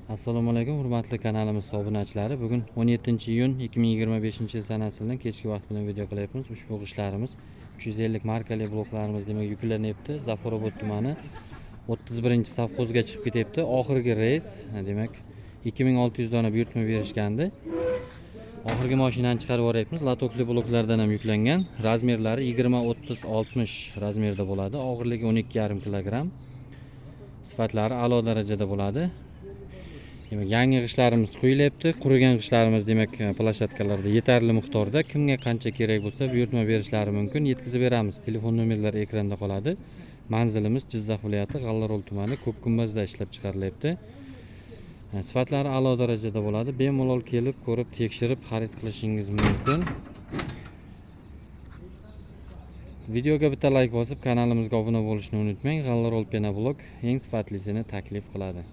Assalomu alaykum, hurmatli kanalimiz obunachilari. Bugun 17 iyun 2025 yil sanasi bilan kechki vaqt bilan video qilyapmiz. Ushbu g'ishtlarimiz 350 markali bloklarimiz, demak, yuklanyapti. Zafarobod tumani 31 sovxozga chiqib ketyapti. Oxirgi reys, demak, 2600 dona buyurtma berishgandi. Oxirgi mashinani chiqarib yuboryapmiz. Лоток li bloklardan ham yuklangan. Размер lari 20, 30, 60 размер da bo'ladi. Og'irligi 12,5 kilogramm. Sifatlari a'lo darajada bo'ladi. Demak, yangi g'ishtlarimiz quyilyapti. Qurigan g'ishtlarimiz, demak, площадка larda yetarli miqdorda. Kimga qancha kerak bo'lsa, buyurtma berishlari mumkin. Yetkazib beramiz. Telefon nomerlari ekranda qoladi. Manzilimiz Jizzax viloyati G'allarol tumani Ko'kgumbazda ishlab chiqarilyapti. Sifatlari a'lo darajada bo'ladi. Bemalol kelib, ko'rib, tekshirib xarid qilishingiz mumkin. Videoga bitta layk bosib, kanalimizga obuna bo'lishni unutmang. G'allarol Penoblok eng sifatlisini taklif qiladi.